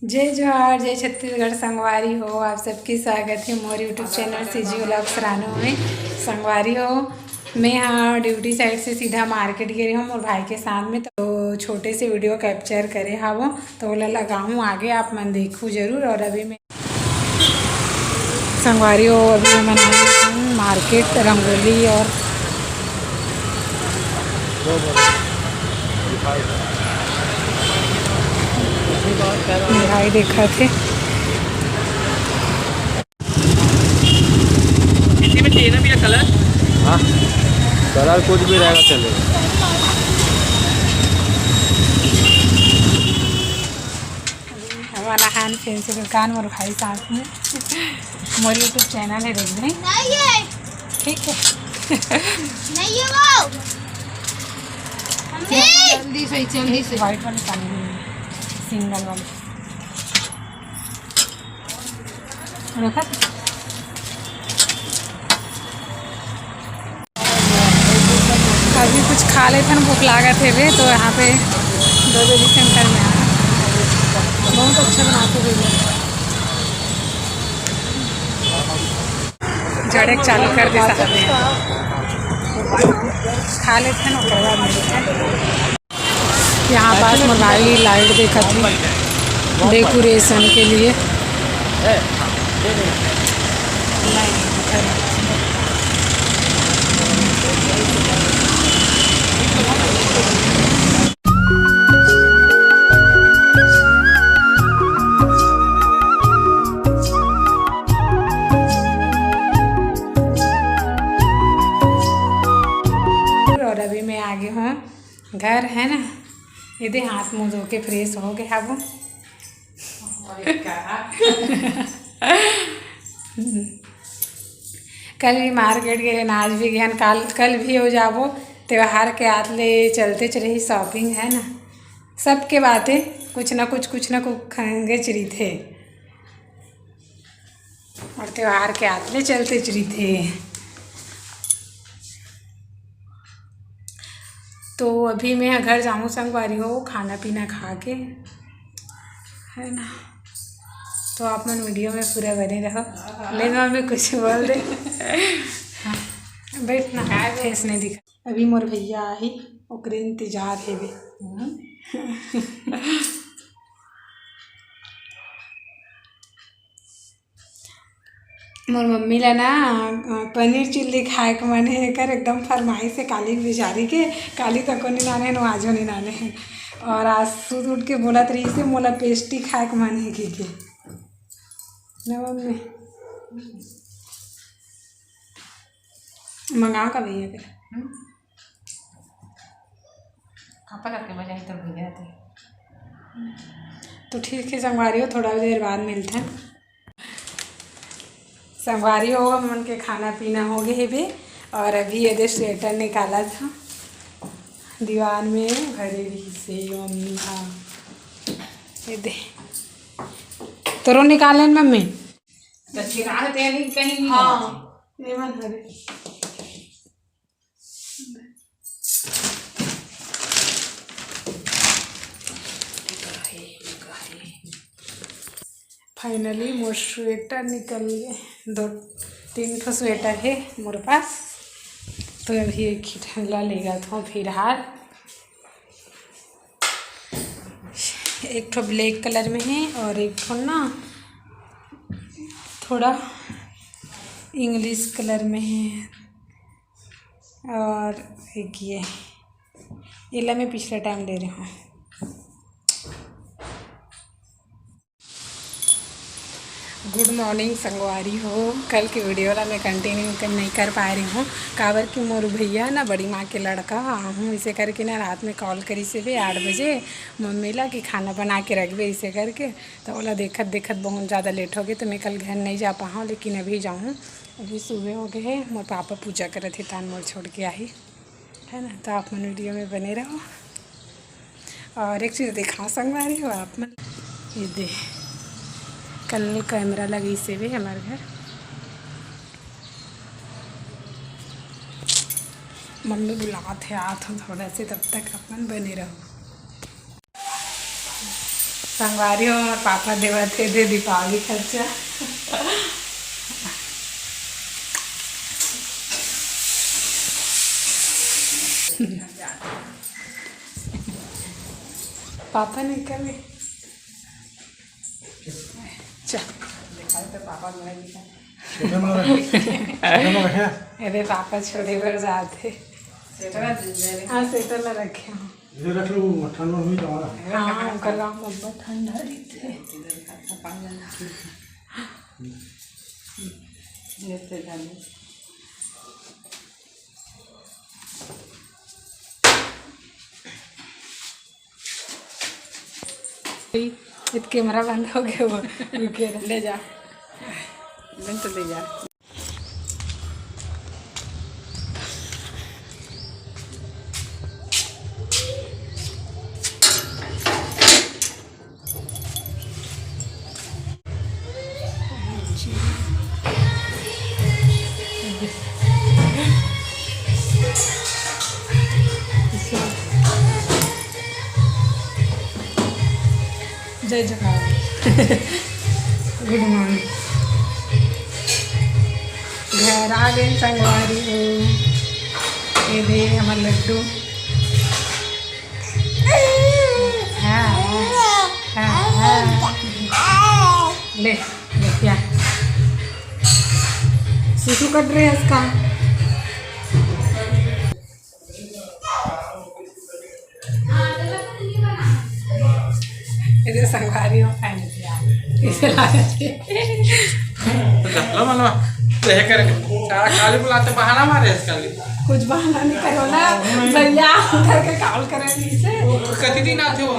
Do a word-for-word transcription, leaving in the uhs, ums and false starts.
जय जोहार, जय छत्तीसगढ़ संगवारी हो। आप सबके स्वागत हे मोर YouTube चैनल CG Vlogs रानो में। संगवारी हो, मैं हा ड्यूटी साइड से सीधा मार्केट गे रहे हूँ मोर भाई के साथ में, तो छोटे से वीडियो कैप्चर करे हावो, तो ओला लगाहूँ आगे, आप मन देखू जरूर। और अभी मैं संगवारी हो, अभी हमन आए हन मार्केट, रंगोली और मिठाई देखत हे। इसी में चाहिए ना भैया कलर? हाँ, कलर कुछ भी रहेगा, चलेगा। हमारा हैंड फैंसी दुकान मोर भाई साथ में। मोर YouTube चैनल है, देख दें। नहीं है। ठीक है। नहीं है वो। मम्मी। जल्दी से, जल्दी से। वाइट वाली पानी, सिंगल वाली। रखा। अभी कुछ खा लेथन, भूख लागत हेवे, तो यहाँ पे दो बेली सेंटर में आए। बहुत अच्छा बनाते भैया। जड़े चालू कर दे साहब। खा लेथन, ओकर बाद मिलथन। यहाँ पास मोर भाई लाइट देखत हे डेकोरेशन के लिए। और अभी मैं आ गई हूँ घर, है ना। ये दे, हाथ मुंह धो के फ्रेश हो गए हबो। कल भी मार्केट गए, आज भी गए, काल कल भी हो जाबो। त्योहार के आत ले चलतेच रही शॉपिंग, है ना। सबके बातें कुछ ना कुछ, कुछ ना कुछ खंगेच रहिथे। और त्योहार के आत ले चलतेच रहिथे। तो अभी मैं घर जाऊँ संगवारी हो, खाना पीना खा के, है ना। तो आप मन वीडियो में पूरा बने रहो। ले मम्मी कुछ बोल दे। हाँ, बैठ ना, फेस नहीं दिखा। अभी मोर भैया आही, ओकरे इंतजार हेवे। मोर मम्मी ला ना, अ, पनीर चिल्ली खाए के मन हे एकर, एकदम फरमाइश हे काली बिचारी के। काली तको नी लाने हे, आजो नी लाने हे। और आज सुत उठ के बोलत रहिसे, "मोला पेस्ट्री खाए के मन हे," कहिके। ना मम्मी? मंगाओ का भैया के? हम्म। कापा करके बजाई तो भैया थे। तो ठीक है संगवारी हो, थोड़ा देर बाद मिलते हैं। संगवारी हो, हमन के खाना पीना हो गए हेबे, और अभी ये दे स्वेटर निकाला था, दीवान में भरे रहिसे मम्मी। हाँ, ये दे, तोरो निकाले न मम्मी। तो छिड़ा देते हैं, कहीं नहीं हाँ, होते। ये मन हरे। फाइनली मोर स्वेटर निकल गए, दो तीन ठो स्वेटर है मोर पास, तो अभी एक ही ठन ला लेगा था फिलहाल। एक ठो ब्लैक कलर में है और एक ठो ना थोड़ा इंग्लिश कलर में है, और एक ये, ये ला मैं पिछले टाइम ले रही हूँ। गुड मॉर्निंग संगवारी हो। कल के वीडियो ला मैं कंटिन्यू कर, नहीं कर पाए रही हूँ, काबर कि मोर भैया ना बड़ी माँ के लड़का आहूँ, इसे करके ना रात में कॉल करिसे बे आठ बजे मम्मी ला कि खाना बना के रखबे, इसे करके तो ओला देखत देखत बहुत ज़्यादा लेट हो गए, तो मैं कल घर नहीं जा पाऊँ, लेकिन अभी जाऊँ। अभी सुबह हो गए है, मोर पापा पूजा करत हे, तान मोर छोड़ के आही, है ना। तो आप मन वीडियो में बने रहो। और एक चीज़ दिखाओ संगवारी हो आप मन, ये दे, कल कैमरा लगी से भी हमारे घर मम्मी बुलात हे, आत हम थोड़ा से, तब तक अपन बने रहो। संगवारी हो, हमर पापा देवत हे दे दीपावली खर्चा। पापा निकले। चल। देखा तो पापा मेरा निकल। छोटे में रखे। छोटे में रखे। अरे पापा छोड़े बर जाते। स्वेटर दे दे। हाँ, स्वेटर ला रखे हँव। इधर रख लो, वो ठंड में हुई तो हमारा। हाँ, ओकर गाँव में बहुत ठंडा रहिथे। इधर का पानी। ये तो जाने। ये कैमरा बंद हो गया वो। रुके रह। ले जा। बंद तो ले जा। जय जगन्नाथ। गुड मॉर्निंग। घर आ गए संगवारी हो। ये दे हमर लड्डू। हाँ, हाँ, हाँ। ले, ले, क्या? सुसु कट रहे हैं इसका। ये संगवारी हो, खाने दिया। इसे ला दे। तो चलो, मनो, तो ये करके सारा काली बुलाते बहाना मारे इसका लिए। कुछ बहाना नहीं करो ना, भैया, उधर के काल करेंगे इसे। वो कति दिन आते हो?